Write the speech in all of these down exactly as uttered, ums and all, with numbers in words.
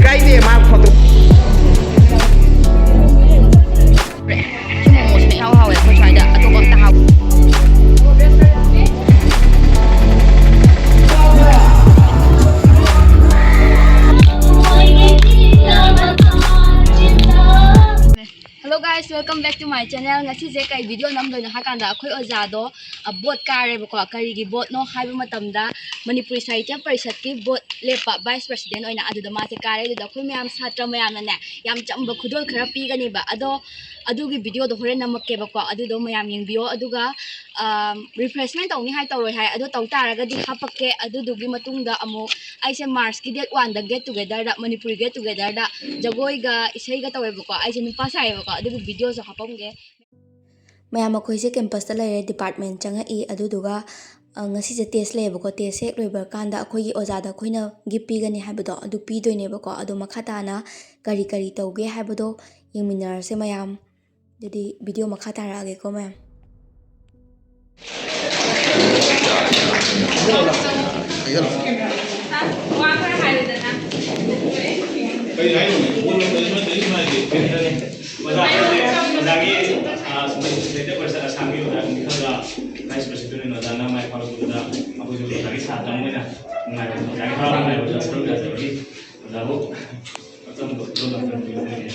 ꯀꯥꯏꯗꯦ ꯃꯥ ꯐꯣꯇꯣ꯫ ꯁꯤ ꯃꯣꯃꯣꯁꯤꯅ ꯏꯍꯥꯎ ꯍꯥꯎꯋꯦ ꯑꯩꯈꯣꯏ ꯁ꯭ꯋꯥꯏꯗ ꯑꯇꯣꯞꯄ ꯑꯝꯇ ꯍꯥꯎ꯫ Hello guys, welcome back to my channel. ꯉꯁꯤꯁꯦ ꯀꯩ ꯚꯤꯗꯤꯑꯣ ꯅꯝꯗꯣꯏꯅꯣ ꯍꯥꯏ ꯀꯥꯟꯗ ꯑꯩꯈꯣꯏ ꯑꯣꯖꯥꯗꯣ ꯕꯣꯠ ꯀꯥꯔꯦꯕꯀꯣ꯫ ꯀꯔꯤꯒꯤ ꯕꯣꯠꯅꯣ ꯍꯥꯏꯕ ꯃꯇꯝꯗ ꯃꯅꯤꯄꯨꯔꯤ ꯁꯥꯍꯤꯇ꯭ꯌ ꯄꯔꯤꯁꯠꯀꯤ ꯕꯣꯠ ꯂꯦꯞꯄ ꯚꯥꯏꯁ ꯄ꯭ꯔꯁꯤꯗꯦꯟ ꯑꯣꯏꯅ ꯑꯗꯨꯗ ꯃꯥꯁꯦ ꯀꯥꯔꯦ꯫ ꯑꯗꯨꯗ ꯑꯩꯈꯣꯏ ꯃꯌꯥꯝ ꯁꯥꯇ꯭ꯔ ꯃꯌꯥꯝꯅꯅꯦ ꯌꯥꯝ ꯆꯝꯕ ꯈꯨꯗꯣꯜ ꯈꯔ ꯄꯤꯒꯅꯦꯕ꯫ ꯑꯗꯣ ꯑꯗꯨꯒꯤ ꯚꯤꯗꯤꯑꯣꯗꯣ ꯍꯣꯔꯦꯟ ꯅꯝꯃꯛꯀꯦꯕꯀꯣ꯫ ꯑꯗꯨꯗꯣ ꯃꯌꯥꯝ ꯌꯦꯡꯕꯤꯌꯣ꯫ ꯑꯗꯨꯒ ꯔꯤꯐ꯭ꯔꯦꯁꯃꯦꯟ ꯇꯧꯅꯤ ꯍꯥꯏ ꯇꯧꯔꯣꯏ ꯍꯥꯏ꯫ ꯑꯗꯣ ꯇꯧ ꯇꯥꯔꯒꯗꯤ ꯍꯥꯄꯛꯀꯦ꯫ ꯑꯗꯨꯗꯨꯒꯤ ꯃꯇꯨꯡꯗ ꯑꯃꯨꯛ ꯑꯩꯁꯦ ꯃꯥꯔꯁꯀꯤ ꯗꯦꯠ ꯋꯥꯟꯗ ꯒꯦꯠ ꯇꯨꯒꯦꯗꯔꯗ, ꯃꯅꯤꯄꯨꯔꯤ ꯒꯦꯠ ꯇꯨꯒꯦꯗꯔꯗ ꯖꯒꯣꯏꯒ ꯏꯁꯩꯒ ꯇꯧꯋꯦꯕꯀꯣ꯫ ꯑꯩꯁꯦ ꯅꯨꯄꯥ ꯁꯥꯏꯌꯦꯕꯀꯣ꯫ ꯑꯗꯨꯒꯤ ꯚꯤꯗꯤꯑꯣꯁꯨ ꯍꯥꯄꯝꯒꯦ꯫ ꯃꯌꯥꯝ ꯑꯩꯈꯣꯏꯁꯦ ꯀꯦꯝꯄꯁꯇ ꯂꯩꯔꯦ, ꯗꯤꯄꯥꯔꯠꯃꯦꯟ ꯆꯪꯉꯛꯏ꯫ ꯑꯗꯨꯗꯨꯒ, ꯑ, ꯉꯁꯤꯁꯦ ꯇꯦꯁ ꯂꯩꯌꯦꯕꯀꯣ꯫ ꯇꯦꯁ ꯍꯦꯛ ꯂꯣꯏꯕ ꯀꯥꯟꯗ ꯑꯩꯈꯣꯏꯒꯤ ꯑꯣꯖꯥꯗ ꯑꯩꯈꯣꯏꯅ ꯒꯤꯐ ꯄꯤꯒꯅꯤ ꯍꯥꯏꯕꯗꯣ ꯑꯗꯨ ꯄꯤꯗꯣꯏꯅꯦꯕꯀꯣ꯫ ꯑꯗꯣ ꯃꯈꯥ ꯇꯥꯅ ꯀꯔꯤ ꯀꯔꯤ ꯇꯧꯒꯦ ꯍꯥꯏꯕꯗꯣ ꯌꯦꯡꯃꯤꯟꯅꯔꯁꯦ ꯃꯌꯥꯝ꯫ ꯑꯗꯨꯗꯤ ꯚꯤꯗꯤꯑꯣ ꯃꯈꯥ ꯇꯥꯔꯛꯑꯒꯦꯀꯣ ꯃꯌꯥꯝ꯫ ꯋꯥ ꯈꯔ ꯍꯥꯏꯔꯨꯗꯅ꯫ ꯀꯔꯤ ꯍꯥꯏꯅꯣ? ꯄꯣꯠ ꯑꯃ ꯀꯔꯤꯁꯨ ꯅꯠꯇꯦ, ꯑꯩꯁꯨ ꯍꯥꯏꯒꯦ꯫ ꯀꯔꯤ ꯍꯥꯏꯅꯤ? ꯑꯣꯖꯥ, ꯑꯣꯖꯥꯒꯤ, ꯑ, ꯁꯨꯃꯥꯏꯅ ꯁꯦꯀ꯭ꯔꯦꯇꯔꯤ ꯄꯔꯤꯁꯠ ꯑꯁꯥꯝꯒꯤ ꯑꯣꯖꯥ ꯈꯔꯒ ꯚꯥꯏꯁ ꯄ꯭ꯔꯁꯤꯗꯦꯟ ꯑꯣꯏꯅ ꯑꯣꯖꯥꯅ ꯃꯥꯏ ꯄꯥꯛꯂꯛꯄꯗꯨꯗ ꯑꯩꯈꯣꯏꯁꯨ ꯑꯣꯖꯥꯒꯤ ꯁꯥꯇ꯭ꯔ ꯑꯃ ꯑꯣꯏꯅ ꯅꯨꯡꯉꯥꯏꯕ, ꯑꯣꯖꯥꯒꯤ ꯍꯔꯥꯎ ꯅꯨꯡꯉꯥꯏꯕꯗꯨ ꯁꯔꯨꯛ ꯌꯥꯖꯕꯒꯤ ꯑꯣꯖꯥꯕꯨ ꯑꯆꯝꯕ ꯈꯨꯗꯣꯜ ꯑꯃ ꯄꯤꯖꯔꯤ꯫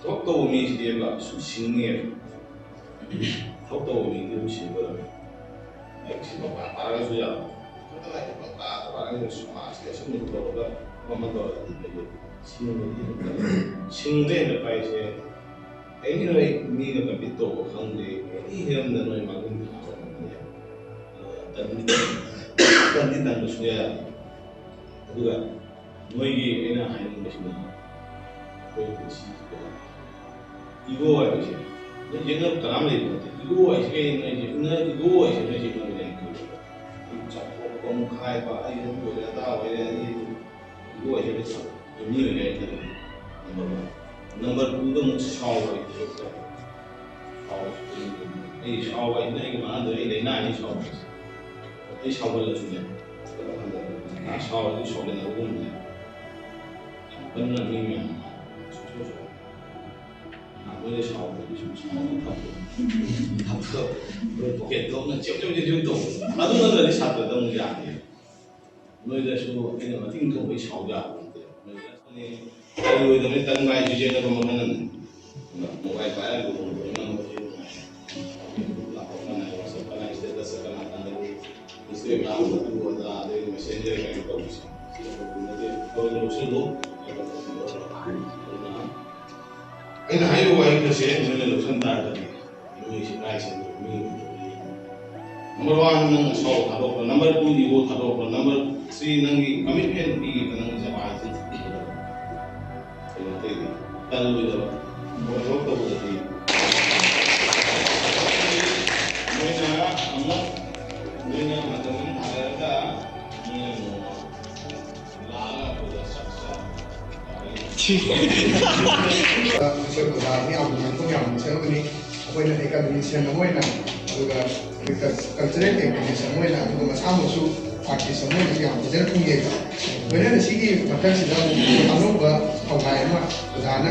ꯊꯕꯛ ꯇꯧꯕ ꯃꯤꯁꯤꯗꯤꯕ ꯁꯨꯝ ꯁꯤꯡꯉꯦꯕ꯫ ꯊꯕꯛ ꯇꯧꯕ ꯃꯤꯗꯤ ꯑꯗꯨꯝ ꯁꯤꯡꯒꯗꯕꯅꯤ꯫ ꯂꯥꯏꯔꯤꯛꯁꯤ ꯄꯪꯄꯥ ꯄꯥꯔꯒꯁꯨ ꯌꯥꯕ꯫ ꯈꯛꯇ ꯂꯥꯏꯔꯤꯛ ꯄꯪꯄꯥ ꯄꯥꯔꯒ ꯁꯃꯥꯖꯀꯤ ꯑꯁꯨꯝꯕ ꯇꯧꯔꯒ ꯑꯃ ꯑꯃ ꯇꯧꯔꯒ ꯑꯗꯨꯝ ꯂꯩꯌꯦ꯫ ꯁꯤꯡꯕꯗꯤ ꯑꯗꯨꯝ ꯐꯩ꯫ ꯁꯤꯡꯕ ꯍꯦꯟꯕ ꯍꯥꯏꯁꯦ ꯑꯦꯅꯤ ꯅꯣꯏ ꯃꯤꯒ ꯀꯝꯄꯤꯠ ꯇꯧꯕ ꯈꯪꯗꯦ, ꯑꯦꯅꯤ ꯍꯤꯔꯝꯗ ꯅꯣꯏ ꯃꯒꯨꯟ ꯊꯥꯕ ꯉꯝꯗꯦ꯫ ꯑꯗꯨꯒ ꯇꯟꯗꯤ ꯇꯟꯗꯤ ꯇꯟꯕ ꯁꯨꯡꯌꯥ ꯌꯥꯗꯦ꯫ ꯑꯗꯨꯒ ꯅꯣꯏꯒꯤ ꯑꯩꯅ ꯍꯥꯏꯅꯤꯡꯕꯁꯤꯅ ꯑꯩꯈꯣꯏ ꯄꯨꯟꯁꯤꯁꯤꯗ ꯏꯒꯣ ꯍꯥꯏꯕꯁꯦ ꯅꯣꯏ ꯌꯦꯛꯅꯕ ꯀꯅꯥꯝ ꯂꯩꯕ ꯅꯠꯇꯦ꯫ ꯏꯒꯣ ꯍꯥꯏꯁꯦ ꯀꯩꯅꯣ? ꯅꯣꯏ ꯌꯦꯛꯅ-, ꯏꯒꯣ ꯍꯥꯏꯁꯦ ꯅꯣꯏ ꯌꯦꯛꯅꯕ ꯂꯩ꯫ ꯆꯥꯎꯊꯣꯛꯄ, ꯃꯨꯛꯈꯥꯏꯕ, ꯑꯩ ꯑꯗꯨ ꯑꯣꯏꯔꯦ, ꯑꯗꯥ ꯑꯣꯏꯔꯦ, ꯑꯩ ꯏꯒꯣ ꯍꯥꯏꯁꯦ ꯂꯣꯏ ꯆꯥꯎ-, ꯃꯤ ꯑꯣꯏꯒꯦ ꯍꯥꯏ ꯈꯜꯂꯦ꯫ Number one. ꯅꯝꯕꯔ ꯇꯨꯗ ꯑꯃꯨꯛ ꯁꯥꯎꯕ ꯍꯥꯏꯁꯦ ꯂꯣꯏ ꯆꯥꯎ-, ꯁꯥꯎꯕ꯫ ꯑꯩ ꯁꯥꯎꯕ ꯍꯥꯏꯁꯤꯅ ꯑꯩꯒꯤ ꯃꯥꯟꯅꯗꯕ, ꯑꯩ ꯂꯥꯏꯅꯥꯅꯤ ꯁꯥꯎꯕ ꯍꯥꯏꯁꯦ꯫ ꯑꯩ ꯁꯥꯎꯒꯜꯂꯁꯨꯅꯦ, ꯀꯩꯅꯣ ꯈꯟꯗꯕ, ꯁꯥꯎꯔꯗꯤ ꯁꯥꯎꯒꯟꯅꯕꯒꯨꯝꯕꯅꯦ꯫ ꯌꯥꯝ ꯀꯟꯅ ꯃꯤ ꯃꯌꯥꯝ ꯁꯨꯛꯁꯣꯏ ꯁꯣꯏ-, ꯅꯍꯥꯟ ꯅꯣꯏꯗ ꯁꯥꯎꯕꯗꯤ ꯁꯨꯝ ꯁꯥꯎꯕ ꯊꯝꯕ꯫ ꯊꯝꯕꯗꯣ ꯑꯩꯈꯣꯏ ꯄꯣꯀꯦꯠꯇ ꯑꯃ ꯆꯦꯞ ꯆꯦꯞ ꯆꯦꯞ ꯆꯦꯞ ꯇꯧꯕ꯫ ꯑꯗꯨ ꯅꯠꯇ꯭ꯔꯗꯤ ꯁꯥꯇ꯭ꯔꯗ ꯑꯃꯨꯛ ꯌꯥꯗꯦ꯫ ꯅꯣꯏꯗꯁꯨ ꯑꯩꯅ ꯃꯇꯤꯡ ꯊꯣꯛꯄꯩ ꯁꯥꯎ ꯌꯥꯕ ꯅꯠꯇꯦ꯫ ꯅꯣꯏꯗꯁꯨꯅꯦ, ꯀꯔꯤ ꯑꯣꯏꯗꯕꯅꯤ ꯇꯟꯕ ꯍꯥꯏꯁꯤꯁꯨ ꯌꯦꯡꯒꯗꯕ ꯃꯈꯜ ꯑꯃꯅꯤ꯫ ꯑꯗꯨꯅ ꯃꯣꯕꯥꯏꯜ ꯄꯥꯏꯔꯒ ꯂꯨꯍꯣꯡꯕ ꯏꯃꯥ ꯃꯈꯣꯏ ꯅꯨꯡꯉꯥꯏ꯫ ꯂꯥꯛꯄ ꯀꯅꯥ, WhatsApp ꯀꯅꯥ, status ꯀꯅꯥ, ꯀꯅꯥ, Instagram ꯑꯗꯨ ꯑꯗꯥ, ꯑꯗꯩ Messenger ꯀꯩꯅꯣ ꯇꯧꯕꯁꯦ꯫ ꯁꯤ ꯑꯩꯈꯣꯏ ꯂꯧꯁꯤꯜꯂꯨ꯫ ꯑꯗꯨꯅ ꯑꯩꯅ ꯍꯥꯏꯔꯤꯕ ꯋꯥꯍꯩ ꯑꯁꯦ ꯅꯣꯏꯅ ꯂꯧꯁꯤꯟ ꯇꯥꯔꯒꯗꯤ, ꯅꯣꯏ ꯁꯤ ꯀꯥꯏ ꯆꯠꯂꯨ? ꯃꯤ ꯅꯝꯕꯔ ꯋꯥꯟ, ꯅꯪ ꯑꯁꯥꯎꯕ ꯊꯥꯗꯣꯛꯈ꯭ꯔꯣ꯫ ꯅꯝꯕꯔ ꯇꯨ, ꯏꯒꯣ ꯊꯥꯗꯣꯛꯈ꯭ꯔꯣ꯫ ꯅꯝꯕꯔ ꯊ꯭ꯔꯤ, ꯅꯪꯒꯤ ꯀꯃꯤꯠꯃꯦꯟ ꯄꯤꯔꯤꯕ ꯅꯪꯒꯤ ꯖꯄꯥꯟꯁꯤ ꯊꯤꯕꯤꯒꯗꯕ꯫ ꯀꯩꯅꯣ ꯑꯇꯩꯗꯤ ꯇꯜꯂꯣꯏꯗꯕ꯫ ꯃꯣꯏ ꯊꯕꯛ ꯇꯧꯕꯗꯗꯤ ꯃꯣꯏꯅ ꯑꯃꯨꯛ, ꯃꯣꯏꯅ ꯃꯇꯝ ꯑꯃ ꯊꯥꯗꯔꯒ ꯃꯣꯏꯅ ꯅꯣꯡꯃ ꯂꯥꯛꯑꯒ ꯑꯩꯈꯣꯏꯗ ꯆꯥꯛ ꯆꯥ-, ꯑꯩꯈꯣꯏ ꯑꯣꯖꯥꯁꯤ ꯌꯥꯝꯅ ꯃꯤꯐꯝ ꯌꯥꯝꯅ ꯆꯪꯒꯅꯤ꯫ ꯑꯩꯈꯣꯏꯅ ꯑꯦꯀꯥꯗꯃꯤꯁꯤꯌꯟ ꯑꯃ ꯑꯣꯏꯅ, ꯑꯗꯨꯒ ꯀꯜꯆꯔꯦꯜ ꯑꯦꯛꯇꯤꯚꯤꯁ ꯑꯃ ꯑꯣꯏꯅ, ꯑꯗꯨꯒ ꯃꯁꯥꯃꯛꯁꯨ ꯑꯥꯔꯇꯤꯁ ꯑꯃ ꯑꯣꯏꯅꯁꯨ ꯌꯥꯝ ꯐꯖꯅ ꯈꯪꯖꯩꯕ꯫ ꯂꯣꯏꯅꯅ ꯁꯤꯒꯤ ꯃꯊꯛꯁꯤꯗ ꯑꯃꯨꯛ ꯑꯅꯧꯕ ꯊꯧꯒꯥꯏ ꯑꯃ ꯑꯣꯖꯥꯅ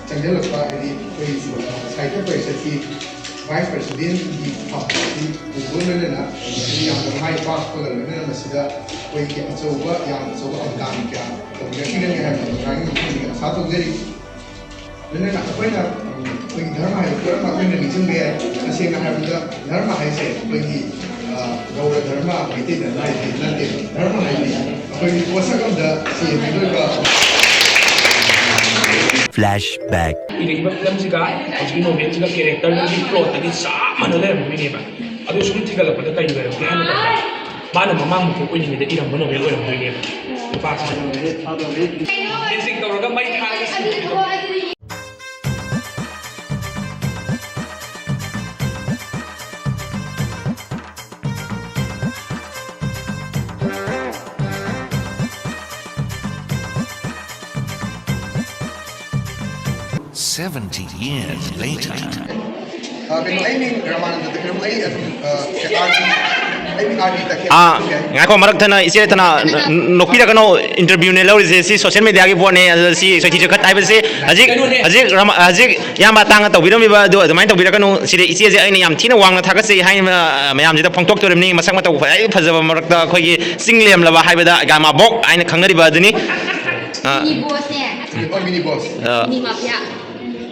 ꯆꯪꯁꯤꯜꯂꯛꯄ, ꯍꯥꯏꯗꯤ ꯑꯩꯈꯣꯏ ꯁꯥꯍꯤꯇ꯭ꯌ ꯄꯔꯤꯁꯠꯀꯤ ꯚꯥꯏꯁ ꯄ꯭ꯔꯦꯁꯤꯗꯦꯟꯒꯤ ꯊꯧꯗꯥꯡꯁꯤ ꯄꯨꯕ ꯂꯣꯏꯅꯅ ꯃꯁꯤ ꯌꯥꯝꯅ ꯃꯥꯏ ꯄꯥꯛꯄꯒ ꯂꯣꯏꯅꯅ ꯃꯁꯤꯗ ꯑꯩꯈꯣꯏꯒꯤ ꯑꯆꯧꯕ, ꯌꯥꯝꯅ ꯑꯆꯧꯕ ꯑꯣꯖꯥ ꯀꯌꯥ ꯇꯧꯕꯤꯔꯛꯈꯤꯒꯅꯤ ꯍꯥꯏꯕ ꯑꯣꯖꯥꯒꯤ ꯃꯐꯝꯗꯒꯤ ꯑꯁꯥ ꯇꯧꯖꯔꯤ꯫ ꯂꯣꯏꯅꯅ ꯑꯩꯈꯣꯏꯅ, ꯎꯝ, ꯑꯩꯈꯣꯏꯒꯤ ꯙꯔꯃ ꯍꯥꯏꯕ ꯄꯣꯠ ꯑꯃ ꯑꯩꯈꯣꯏꯅ ꯅꯤꯡꯁꯤꯡꯕ ꯌꯥꯏ꯫ ꯇꯁꯦꯡꯅ ꯍꯥꯏꯔꯕꯗ ꯙꯔꯃ ꯍꯥꯏꯁꯦ ꯑꯩꯈꯣꯏꯒꯤ, ꯑ, ꯒꯧꯔ ꯙꯔꯃ, ꯃꯩꯇꯩ ꯙꯔꯃ ꯍꯥꯏꯗꯤ ꯅꯠꯇꯦ꯫ ꯙꯔꯃ ꯍꯥꯏꯗꯤ ꯑꯩꯈꯣꯏꯒꯤ ꯄꯣꯠꯁꯛ ꯑꯃꯗ ꯆꯦꯟꯒꯗꯣꯏꯕ꯫ Flashback. ꯏꯔꯤꯕ ꯐꯤꯂꯝꯁꯤꯒ ꯍꯧꯖꯤꯛꯀꯤ ꯅꯣꯕꯦꯜꯁꯤꯒ ꯀꯦꯔꯦꯛꯇꯔꯗꯒꯤ ꯄ꯭ꯂꯣꯠꯇꯒꯤ ꯆꯞ ꯃꯥꯟꯅ ꯂꯩꯔꯝꯗꯣꯏꯅꯦꯕ꯫ ꯑꯗꯨ ꯁꯨꯝ ꯊꯤꯒꯠꯂꯛꯄꯗ ꯀꯔꯤ ꯑꯣꯏꯔꯝꯒꯦ ꯍꯥꯏꯕ ꯃꯇꯝꯗ ꯃꯥꯅ ꯃꯃꯥ ꯃꯄꯣꯛ ꯑꯣꯏꯔꯤꯉꯩꯗ ꯏꯔꯝꯕ ꯅꯣꯕꯦꯜ ꯑꯣꯏꯔꯝꯗꯣꯏꯅꯦꯕ꯫ ꯅꯨꯄꯥꯁꯤꯅ ꯃꯦꯖꯤꯛ ꯇꯧꯔꯒ ꯃꯩ ꯊꯥꯔꯒ ꯁꯤꯕꯗꯣ꯫ Seventy years later. ꯑ, ꯀꯩꯅꯣ, ꯑꯩ ꯃꯤꯡ ꯔꯃꯥꯅꯟꯗ ꯇꯈꯦꯜ, ꯑꯩ ꯑꯗꯨꯝ, ꯑ, ꯑꯥꯔ ꯗꯤ, ꯑꯩ ꯃꯤꯡ ꯑꯥꯔ ꯗꯤ ꯇꯈꯦꯜ꯫ ꯑꯥ, ꯉꯥꯏꯈꯣ, ꯃꯔꯛ ꯊꯠꯅ ꯏꯆꯦ ꯊꯅ ꯅ- ꯅꯣꯛꯄꯤꯔꯛꯀꯅꯣ, ꯏꯟꯇꯔꯚꯤꯌꯨꯅꯦ ꯂꯧꯔꯤꯁꯦ, ꯁꯤ ꯁꯣꯁꯤꯌꯦꯜ ꯃꯦꯗꯤꯌꯥꯒꯤ ꯄꯣꯠꯅꯦ꯫ ꯑꯗꯨꯗ ꯁꯤ ꯁꯣꯏꯊꯤ ꯆꯈꯠ ꯍꯥꯏꯕꯁꯦ ꯍꯧꯖꯤꯛ ꯍꯧꯖꯤꯛ ꯔꯃ- ꯍꯧꯖꯤꯛ ꯏꯌꯥꯝꯕ ꯇꯥꯡꯅ ꯇꯧꯕꯤꯔꯝꯃꯤꯕ ꯑꯗꯨ ꯑꯗꯨꯃꯥꯏꯅ ꯇꯧꯕꯤꯔꯛꯀꯅꯨ꯫ ꯁꯤꯗ ꯏꯆꯦꯁꯦ ꯑꯩꯅ ꯌꯥꯝ ꯊꯤꯅ ꯋꯥꯡꯅ ꯊꯥꯒꯠꯆꯩ ꯍꯥꯏꯅ, ꯑ, ꯃꯌꯥꯝꯁꯤꯗ ꯐꯣꯡꯗꯣꯛꯇꯣꯔꯤꯕꯅꯤ꯫ ꯃꯁꯛ ꯃꯇꯧ ꯈ꯭ꯋꯥꯏꯗꯒꯤ ꯐꯖꯕ ꯃꯔꯛꯇ ꯑꯩꯈꯣꯏꯒꯤ ꯆꯤꯡ ꯂꯦꯝꯂꯕ ꯍꯥꯏꯕꯗ ꯒꯥꯃꯥꯕꯣꯛ ꯍꯥꯏꯅ ꯈꯪꯅꯔꯤꯕ ꯑꯗꯨꯅꯤ꯫ ꯑ, ꯃꯤꯅꯤ ꯕꯣꯁꯅꯦ꯫ ꯑꯣ, ꯃꯤꯅꯤ ꯕꯣꯁ꯫ ꯃꯤꯅꯤ ꯃꯥꯐꯤꯌꯥ꯫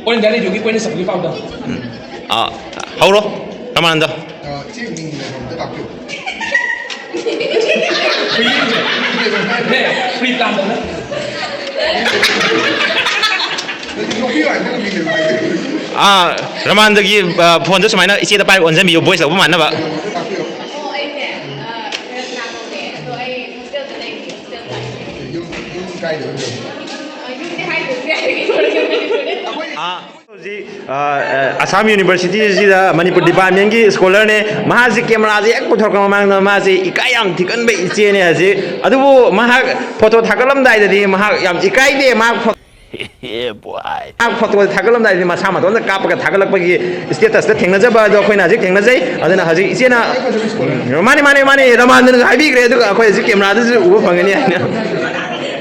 ꯑꯣꯏꯅ ꯗꯥꯏꯔꯦꯛ ꯌꯣꯒꯤ ꯀꯣꯏꯅ ꯆꯠꯄꯒꯤ ꯄꯥꯎꯗ꯫ ꯑ, ꯍꯧꯔꯣ, ꯔꯃꯥꯅꯟꯗ꯫ ꯑ, ꯏꯆꯦ ꯃꯤꯡ ꯂꯩꯐꯝꯗ ꯇꯥꯛꯄꯤꯌꯨ꯫ ꯅꯦ, ꯐ꯭ꯔꯤ ꯄ꯭ꯂꯥꯟꯗꯅ꯫ ꯅꯠꯇꯦ, ꯅꯣꯛꯄꯤꯌꯨ ꯍꯥꯏꯕꯗꯤ ꯃꯤꯡ ꯂꯩꯐꯝ ꯍꯥꯏꯗꯤ꯫ ꯑꯥ, ꯔꯃꯥꯅꯟꯗꯒꯤ, ꯑ, ꯐꯣꯟꯗꯣ ꯁꯨꯃꯥꯏꯅ ꯏꯆꯦꯗ ꯄꯥꯏꯔ ꯑꯣꯟꯁꯤꯟꯕꯤꯌꯨ, ꯚꯣꯏꯁ ꯂꯧꯕ ꯃꯥꯟꯅꯕ꯫ ꯂꯩꯐꯝꯗ ꯇꯥꯛꯄꯤꯌꯨ꯫ ꯑꯣ, ꯑꯩꯁꯦ, ꯑ, ꯔꯠꯅꯥ ꯀꯧꯋꯦ꯫ ꯑꯗꯣ ꯑꯩ ꯍꯣꯁꯇꯦꯜꯗ ꯂꯩ, ꯍꯣꯁꯇꯦꯜꯗ ꯂꯩ꯫ ꯌꯨꯝ, ꯌꯨꯝ ꯀꯥꯏꯗ ꯑꯣꯏꯗꯣꯏꯅꯣ? ꯑ, ꯌꯨꯝꯗꯤ ꯍꯥꯏꯗꯣꯏꯁꯦ ꯑꯩꯒꯤ ꯃꯅꯤꯄꯨꯔꯗ꯫ ꯑꯥ, ꯍꯧꯖꯤꯛ, ꯑ, ꯑ, ꯑꯁꯥꯝ ꯌꯨꯅꯤꯚꯔꯁꯤꯇꯤꯁꯤꯗ ꯃꯅꯤꯄꯨꯔ ꯗꯤꯄꯥꯔꯠꯃꯦꯟꯒꯤ ꯁ꯭ꯀꯣꯂꯔꯅꯦ꯫ ꯃꯍꯥꯛꯁꯤ ꯀꯦꯃꯦꯔꯥꯁꯦ ꯍꯦꯛ ꯄꯨꯊꯣꯔꯛꯄ ꯃꯃꯥꯡꯗ ꯃꯥꯁꯦ ꯏꯀꯥꯏ ꯌꯥꯝ ꯊꯤꯒꯟꯕ ꯏꯆꯦꯅꯦ ꯍꯧꯖꯤꯛ꯫ ꯑꯗꯨꯕꯨ ꯃꯍꯥꯛ ꯐꯣꯇꯣ ꯊꯥꯒꯠꯂꯝꯗꯥꯏꯗꯗꯤ ꯃꯍꯥꯛ ꯌꯥꯝ ꯏꯀꯥꯏꯗꯦ꯫ ꯃꯍꯥꯛ ꯐꯣ- ꯃꯍꯥꯛ ꯐꯣꯇꯣ ꯊꯥꯒꯠꯂꯝꯗꯥꯏꯗꯗꯤ ꯃꯁꯥ ꯃꯇꯣꯝꯇ ꯀꯥꯞꯄꯒ ꯊꯥꯒꯠꯂꯛꯄꯒꯤ ꯁ꯭ꯇꯦꯇꯁꯇ ꯊꯦꯡꯅꯖꯕ ꯑꯗꯣ ꯑꯩꯈꯣꯏꯅ ꯍꯧꯖꯤꯛ ꯊꯦꯡꯅꯖꯩ꯫ ꯑꯗꯨꯅ ꯍꯧꯖꯤꯛ ꯏꯆꯦꯅ, ꯃꯥꯅꯦ, ꯃꯥꯅꯦ, ꯃꯥꯅꯦ, ꯔꯃꯥꯅꯟꯗꯅꯁꯨ ꯍꯥꯏꯕꯤꯈ꯭ꯔꯦ, ꯑꯗꯨꯒ ꯑꯩꯈꯣꯏ ꯍꯧꯖꯤꯛ ꯀꯦꯃꯦꯔꯥꯗꯁꯨ ꯎꯕ ꯐꯪꯒꯅꯤ ꯍꯥꯏꯅ꯫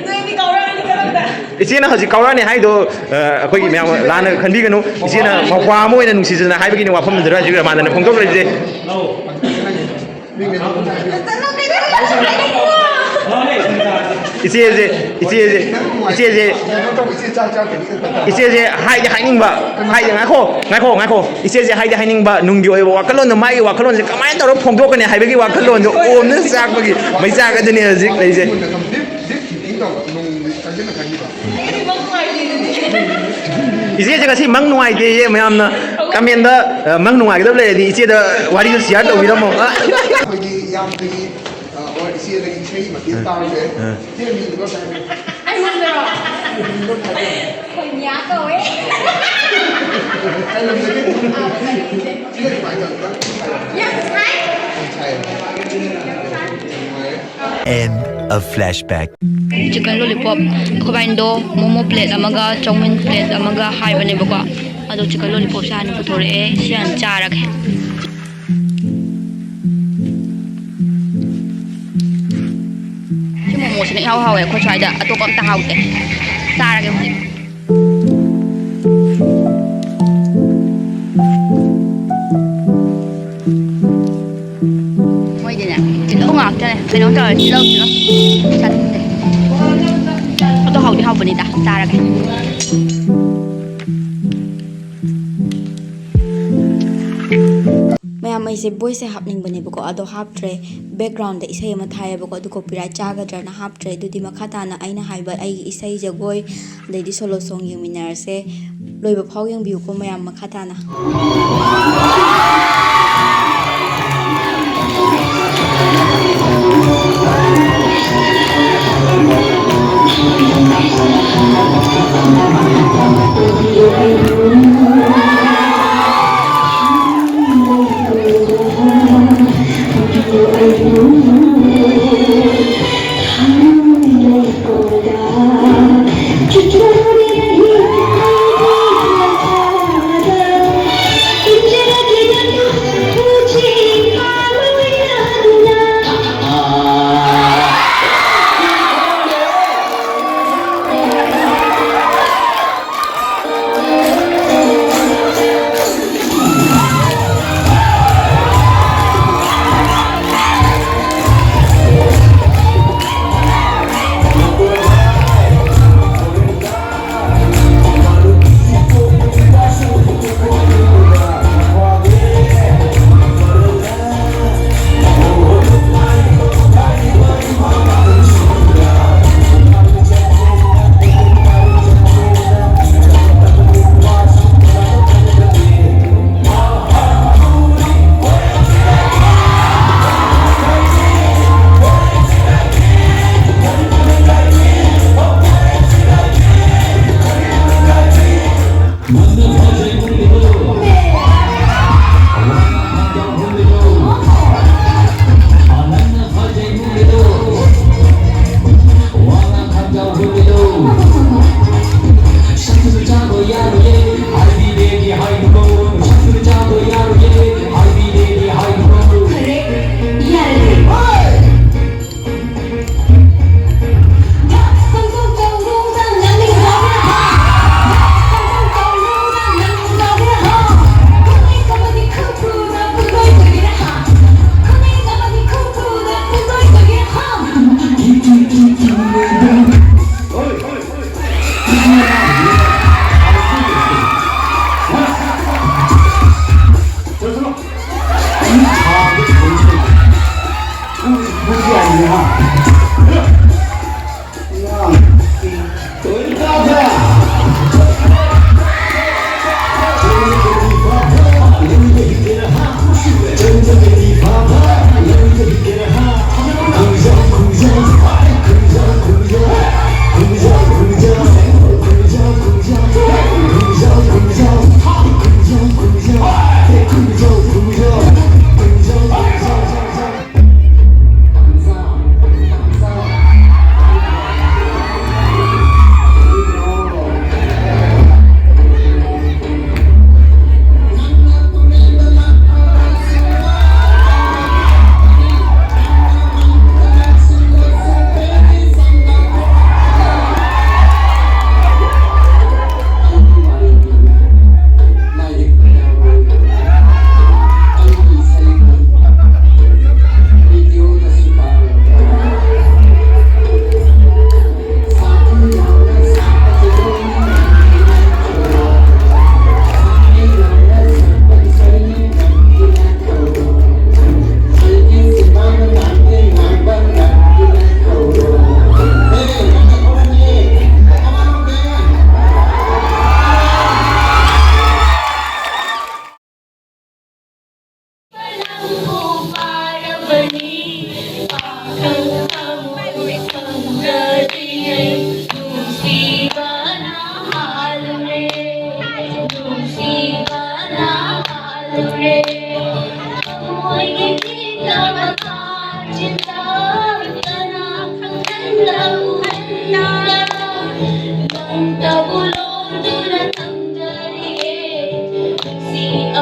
ꯏꯆꯦꯅ ꯍꯧꯖꯤꯛ ꯀꯧꯔꯛꯑꯅꯤ ꯀꯔꯝꯗ? ꯏꯆꯦꯅ ꯍꯧꯖꯤꯛ ꯀꯧꯔꯛꯑꯅꯤ ꯍꯥꯏꯗꯣ, ꯑ, ꯑꯩꯈꯣꯏꯒꯤ ꯃꯌꯥꯝ ꯂꯥꯟꯅ ꯈꯟꯕꯤꯒꯅꯨ꯫ ꯏꯆꯦꯅ ꯃꯧꯄ꯭ꯋꯥ ꯑꯃ ꯑꯣꯏꯅ ꯅꯨꯡꯁꯤꯖꯅ ꯍꯥꯏꯕꯒꯤꯅꯤ ꯋꯥꯐꯝꯗꯨꯗ ꯍꯧꯖꯤꯛ ꯔꯃꯥꯅꯟꯗꯅ ꯐꯣꯡꯗꯣꯛꯂꯛꯏꯁꯦ꯫ ꯏꯆꯦꯁꯦ, ꯏꯆꯦꯁꯦ, ꯏꯆꯦꯁꯦ, ꯏꯆꯦꯁꯦ ꯍꯥꯏꯗꯤ ꯍꯥꯏꯅꯤꯡꯕ, ꯍꯥꯏꯗꯤ, ꯉꯥꯏꯈꯣ, ꯉꯥꯏꯈꯣ, ꯉꯥꯏꯈꯣ, ꯏꯆꯦꯁꯦ ꯍꯥꯏꯗꯤ ꯍꯥꯏꯅꯤꯡꯕ ꯅꯨꯡꯒꯤ ꯑꯣꯏꯕ ꯋꯥꯈꯜꯂꯣꯟꯗꯣ, ꯃꯥꯒꯤ ꯋꯥꯈꯜꯂꯣꯟꯁꯦ ꯀꯃꯥꯏꯅ ꯇꯧꯔꯒ ꯐꯣꯡꯗꯣꯛꯀꯅꯤ ꯍꯥꯏꯕꯒꯤ ꯋꯥꯈꯜꯂꯣꯟꯗꯣ ꯑꯣꯝꯅ ꯆꯥꯛꯄꯒꯤ ꯃꯩꯆꯥꯛ ꯑꯗꯨꯅꯤ ꯍꯧꯖꯤꯛ ꯂꯩꯔꯤꯁꯦ꯫ ꯗꯤꯞ ꯊꯤꯡꯀꯤꯡ ꯇꯧꯕ, ꯅꯨꯡ ꯆꯪꯁꯤꯟꯅ ꯈꯟꯈꯤꯕ꯫ ꯏꯆꯦꯁꯦ ꯉꯁꯤ ꯃꯪ ꯅꯨꯡꯉꯥꯏꯇꯦꯌꯦ, ꯃꯌꯥꯝꯅ ꯀꯃꯦꯟꯗ, ꯑ, ꯃꯪ ꯅꯨꯡꯉꯥꯏꯒꯗꯕ ꯂꯩꯔꯗꯤ ꯏꯆꯦꯗ ꯋꯥꯔꯤꯗꯣ ꯁꯤꯌꯥꯔ ꯇꯧꯕꯤꯔꯝꯃꯣ꯫ ꯑ? ꯑꯩꯈꯣꯏꯒꯤ ꯏꯌꯥꯝꯕꯗꯒꯤ, ꯑ, ꯑꯣꯔ ꯏꯆꯦꯗꯒꯤ ꯏꯁꯩ ꯃꯇꯦꯛ ꯇꯥꯔꯨꯁꯦ꯫ ꯏꯆꯦ ꯃꯤꯡꯗꯣ ꯀꯩ ꯍꯥꯏꯕ? ꯑꯩꯉꯣꯟꯗꯔꯣ? ꯁꯣꯅꯤꯌꯥ ꯀꯧꯋꯦ꯫ ꯀꯩ ꯂꯝꯗꯒꯤ? ꯁꯤꯅ ꯀꯃꯥꯏꯅ ꯇꯧꯔꯤꯅꯣ? ꯌꯥꯝ ꯁꯥꯏ꯫ ꯌꯥꯝ ꯁꯥꯏꯌꯦ꯫ ꯅꯨꯡꯉꯥꯏꯔꯦ꯫ End of flashback. Chicken lollipop, ꯑꯩꯈꯣꯏꯕꯥꯏꯅꯗꯣ momo plate ꯑꯃꯒ ꯆꯧꯃꯤꯟ plate ꯑꯃꯒ ꯍꯥꯏꯕꯅꯦꯕꯀꯣ꯫ ꯑꯗꯣ chicken lollipopꯁꯦ ꯍꯥꯟꯅ ꯄꯨꯊꯣꯔꯛꯑꯦ, ꯁꯤ ꯍꯥꯟꯅ ꯆꯥꯔꯒꯦ꯫ ꯁꯤ ꯃꯣꯃꯣꯁꯤꯅ ꯏꯍꯥꯎ ꯍꯥꯎꯋꯦ ꯑꯩꯈꯣꯏ ꯁ꯭ꯋꯥꯏꯗ, ꯑꯇꯣꯞꯄ ꯑꯝꯇ ꯍꯥꯎꯇꯦ꯫ ꯆꯥꯔꯒꯦ ꯍꯧꯖꯤꯛ꯫ ꯃꯣꯏꯗꯤꯅꯦ, ꯇꯤꯜꯍꯧ ꯉꯥꯛꯇꯅꯦ꯫ ꯀꯩꯅꯣꯝ ꯇꯧꯔꯦ, ꯇꯤꯜꯍꯧ, ꯇꯤꯜꯍꯧ꯫ ꯆꯥꯅꯤꯡꯗꯦ꯫ ꯑꯗꯣ ꯍꯥꯎꯗꯤ ꯍꯥꯎꯕꯅꯤꯗ, ꯆꯥꯔꯒꯦ꯫ ꯃꯌꯥꯝ, ꯑꯩꯁꯦ voiceꯁꯦ ꯍꯥꯞꯅꯤꯡꯕꯅꯦꯕꯀꯣ, ꯑꯗꯣ ꯍꯥꯞꯇ꯭ꯔꯦ꯫ Backgroundꯗ ꯏꯁꯩ ꯑꯃ ꯊꯥꯏꯌꯦꯕꯀꯣ, ꯑꯗꯨ copyright ꯆꯥꯒꯗ꯭ꯔꯅ ꯍꯥꯞꯇ꯭ꯔꯦ꯫ ꯑꯗꯨꯗꯤ ꯃꯈꯥ ꯇꯥꯅ ꯑꯩꯅ ꯍꯥꯏꯕ ꯑꯩꯒꯤ ꯏꯁꯩ, ꯖꯒꯣꯏ, ꯑꯗꯩꯗꯤ solo song ꯌꯦꯡꯃꯤꯟꯅꯔꯁꯦ꯫ ꯂꯣꯏꯕ ꯐꯥꯎ ꯌꯦꯡꯕꯤꯌꯨꯀꯣ ꯃꯌꯥꯝ, ꯃꯈꯥ ꯇꯥꯅ꯫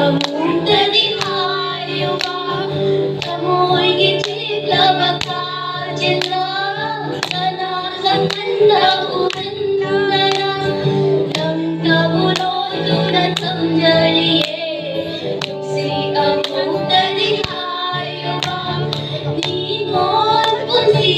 ꯑꯃꯨꯛꯇꯗꯤ ꯍꯥꯏꯌꯨꯕ, ꯊꯃꯣꯏꯒꯤ ꯆꯤꯛꯂꯕ ꯀꯥꯆꯤꯟꯗ ꯀꯅꯥ ꯂꯥꯛꯍꯟꯗ ꯎꯍꯟꯗꯅ ꯅꯪꯅꯕꯨ ꯂꯣꯠꯇꯨꯅ ꯊꯝꯖꯔꯤꯌꯦ꯫ ꯅꯨꯡꯁꯤ ꯑꯃꯨꯛꯇꯗꯤ ꯍꯥꯏꯌꯨꯕ, ꯅꯤꯉꯣꯜ ꯄꯨꯟꯁꯤ